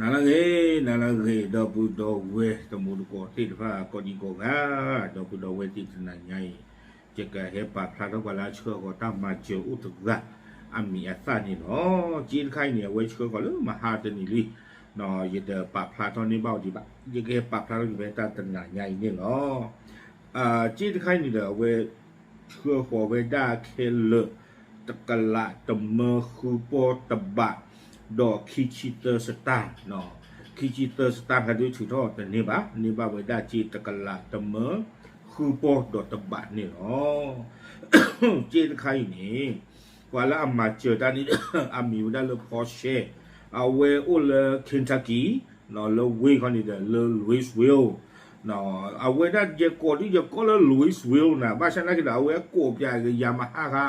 နၤလၢအဂ့ၤ, နၤလၢအဂ့ၤ, ဒီပုၢ်ဒီဝဲၢ်တံၤသကိးသ့ၣ်တဖၣ် ကိးဒံကိးဂၤ, ဒီပုၢ်ဒီဝဲၢ်သ့ၣ်တနၤညါအံၤ, ယကဟဲပာ်ဖျါထီၣ်ပှၤလၢအဆှၢဃီၤတၢ်မၤစၢၤအိၣ်တဂၤ အမံၤအသၣ်န့ၣ်လီၤ. စ့တခါအံၤန့ၣ် အဝဲဆှၢဃီၤလၢမဟါတနံၤလံ, ယတပာ်ဖျါထီၣ်န့ၢ်ဘၣ်အီၤဒံးဘၣ်, ယကဟဲပာ်ဖျါထီၣ်က့ၤဖဲတၢ်တနၤညါအံၤန့ၣ်လီၤ. စ့တခါအံၤန့ၣ်ဒီး အဝဲ ဆှၢဃီၤဝဲဒၣ်ခဲလၢာ် တကလးတမၢဃုပီၢ်တဘး ဒီးခံဆံသၢစတၢၢ်, ခံဆံသၢစတၢၢ်ခါဒုးထုးထီၣ်တန့ၢ်ဘၣ်, န့ၢ်ဘၣ်ဝဲဒၣ်စ့တကလးတမၢဃုပီၢ်ဒီးတဘးန့ၣ်လီၤ. စ့တခါအံၤန့ၣ် ပှၤလၢအမၤစၢၤတၢ်န့ၣ် အမံၤဝဲဒၣ်လၢ Paul Share, အဝဲအိၣ်လၢ Kentucky လၢဝ့ၢ်ခီန့ၣ်ဒီး လၢ Louisville အဝဲဒၣ်ယကိးဒ်ယကိးလၢ Louisville နၤ, ဘၣ်ဆၣ်သနာ်က့ဒီး အဝဲကိးပၠးကယၤမဟါဃါ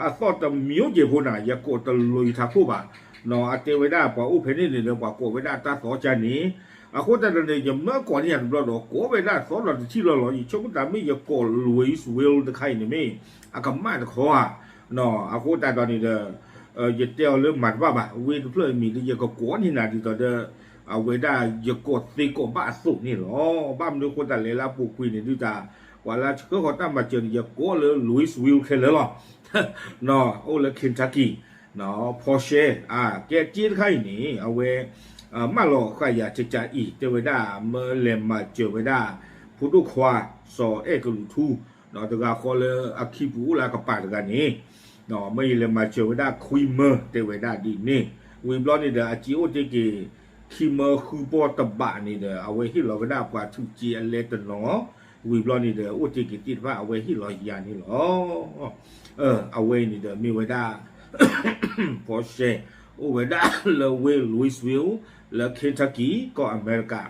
အသီၣ်တမံၤအိၣ်က့ၤဖိနၤ, ယကိးတလိၤယထးခိၣ်ဘၣ်. အတဲဝဲဒၣ်ပှၤအိၣ်ဖဲန့ၣ်န့ၣ်ဒီး ပှၤကိးဝဲဒၣ်တၢ်သီကါန့ၣ်, အဃိသတးဒီးန့ၣ် ယမၢကိးန့ၢ်ယၤတဘျီဒီး ကိးဝဲဒၣ်သီဒီးတထံၣ်လီၤလီၤ, ယဆိကမိၣ်သးမ့ၢ်ယကိး Louisville တခါအံၤန့ၣ်မ့ၢ် အကမၣ်တခီဧါ. အဃိသတးဒီးန့ၣ်ဒီး ယတဲအီၤလၢမၤတဘၣ်ဘၣ်, ဝ့ၢ်တဖျၢၣ်အမံၤဒီး ယကကိးန့ၢ်နၤဒ်သိးဒီး အဝဲဒၣ်ယကိးသ့ကိးဘၣ်အသိးန့ၣ်လီၤ. ဘၣ်မနုၤအဃိသတးလဲၣ်လၢအပူၤကွံာ်န့ၣ်ဒုးတၢ် ပှၤလၢဆှၢဃီၤတၢ်မၤစၢၤန့ၣ် ယကိးလၢ Louisville ခဲလၢာ်လီၤ. အိၣ်လၢ Kentucky, Paul Share, ကဲစ့တခါအံၤန့ၣ် အဝဲ မၢလီၤဃာ်ယၤကကးအံၤ တဲဝဲဒၣ် မၢလဲၤမၤစၢၤဝဲဒၣ် ဖိဒိၣ်ခွါ စီၤအဲၣ်ကလူးထူ တဂၤဃီလၢအခံပူၤအိၣ်လၢအကပၤတဂၤန့ၣ်, မၢယလဲၤမၤစၢၤဝဲဒၣ်ခွံမၢ တဲဝဲဒၣ်ဒ်န့ၣ်, ဝံၤဘျီန့ၣ်ဒီး အစ့အိၣ်တ့ၢ်က့ၤ ခံမၢဃုပီၢ်တဘးန့ၣ်ဒီး အဝဲဟ့ၣ်လီၤဝဲဒၣ်ပှၤထုးစ့အလဲတနီၤ, ဝံၤဘျီန့ၣ်ဒီး အိၣ်တ့ၢ်က့ၤသ့ၣ်တဖၣ် အဝဲဟ့ၣ်လီၤယၤန့ၣ်လီၤ. အဝဲအံၤန့ၣ်ဒီးမ့ၢ်ဝဲဒၣ် Paul Share အိၣ်ဝဲဒၣ်လၢဝ့ၢ် Louisville လၢ Kentucky ကီၢ်အမဲရကၤ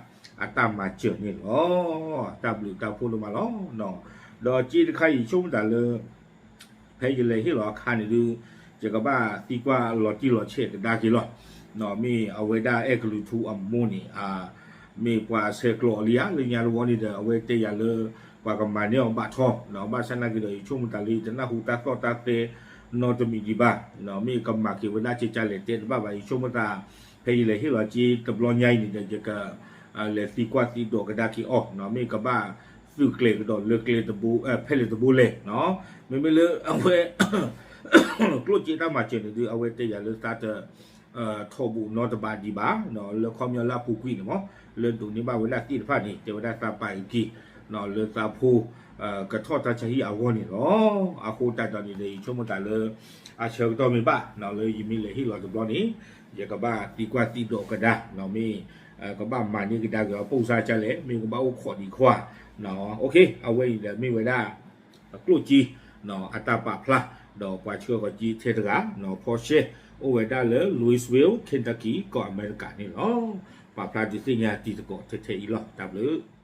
အတၢ်မၤစၢၤန့ၣ်လီၤ. တၢ်ဘျုးတၢ်ဖှိၣ်ဒိၣ်မးလီၤ. ဒီးစ့တခါအံၤ ယဆိကမိၣ်တၢ်လၢ ဖဲယလဲၤဟ့ၣ်လီၤအခါန့ၣ်ဒုး ယကဘၣ်သံကွၢ်လီၤတံၢ်လီၤဆဲးကဒါက့ၤလီၤ. မ့ၢ်အဝဲဒၣ်အဲၣ်ကလူးထူအမိၢ်န့ၣ် မ့ၢ်ပှၤဆဲးကျိးအီၤလံဧါ လၢညါတဝီန့ၣ်ဒီး အဝဲတဲယၤလၢ ပှၤကမၤန့ၢ်အီၤဘၣ်ထီ, ဘၣ်ဆၣ်သနာ်က့ဒီး ယဆိကမိၣ်တၢ်လၢယတနၢ်ဟူတၢ်သီၣ်တၢ်သဲနီတမံၤဒံးဘၣ်, မ့ၢ်ကမၤက့ၤဝဲဒၣ်ကကးလဲၣ်တဲတဘၣ်ဘၣ်, ယဆိကမိၣ်တၢ် ဖဲယလဲၤဟ့ၣ်လီၤစ့တဘျီညါအံၤန့ၣ်ဒီး ယက လဲၤသံကွၢ်သံဒိးကဒါက့ၤအီၤ, မ့ၢ်ကဘၣ်သုးကျဲၤကဒီးလၢကျဲ ဖဲလဲၣ်တဘိလဲၣ်, မ့မ့ၢ်လၢအဝဲ ကျိၣ်စ့တၢ်မၤစၢၤန့ၣ်ဒုး အဝဲတဲယၤလၢသးတ ထီၣ်ဘူးနီတဘးဒံးဘၣ်, လၢခီပညီလၢအပူၤကွံာ်န့ၣ်မး လၢဒိးန့ၢ်ဘၣ်ဝဲဒၣ်သ့ၣ်တဖၣ်န့ၣ် တဲဝဲဒၣ်သးပာ်က့ၤ လၢသးဖိ ကထီၣ်တၢ်ဆါဟံၣ်အဂီၢ်န့ၣ်လီၤ. အဃိသတးဒီးန့ၣ်ဒီး ယဆိကမိၣ်တၢ်လၢ အဆၢကတီၢ်မ့ၢ်ဘၣ် လၢယမ့ၢ်လဲၤဟ့ၣ်လီၤတဘျီန့ၣ် ယကဘၣ်သံကွၢ်သံဒိးကဒါ မ့ၢ် ကဘၣ်မၤန့ၢ်ကဒါက့ၤအီၤ ပိၣ်စါကလဲၣ် မ့ၢ်ကဘၣ်အိၣ်ခိးဒံးခွါ, အဝဲအံၤဒီးမ့ၢ်ဝဲဒၣ် ကျိၣ်စ့ အတၢ်ပာ်ဖျါ ဒီးပှၤဆှၢဃီၤစ့ထဲတဂၤ Paul Share အိၣ်ဝဲဒၣ်လၢ Louisville Kentucky ကီၢ်အမဲရကၤန့ၣ်လီၤ. ပာ်ဖျါဒုးသ့ၣ်ညါတံၤသကိးထဲထဲအံၤလီၤ. တၢ်ဘျုး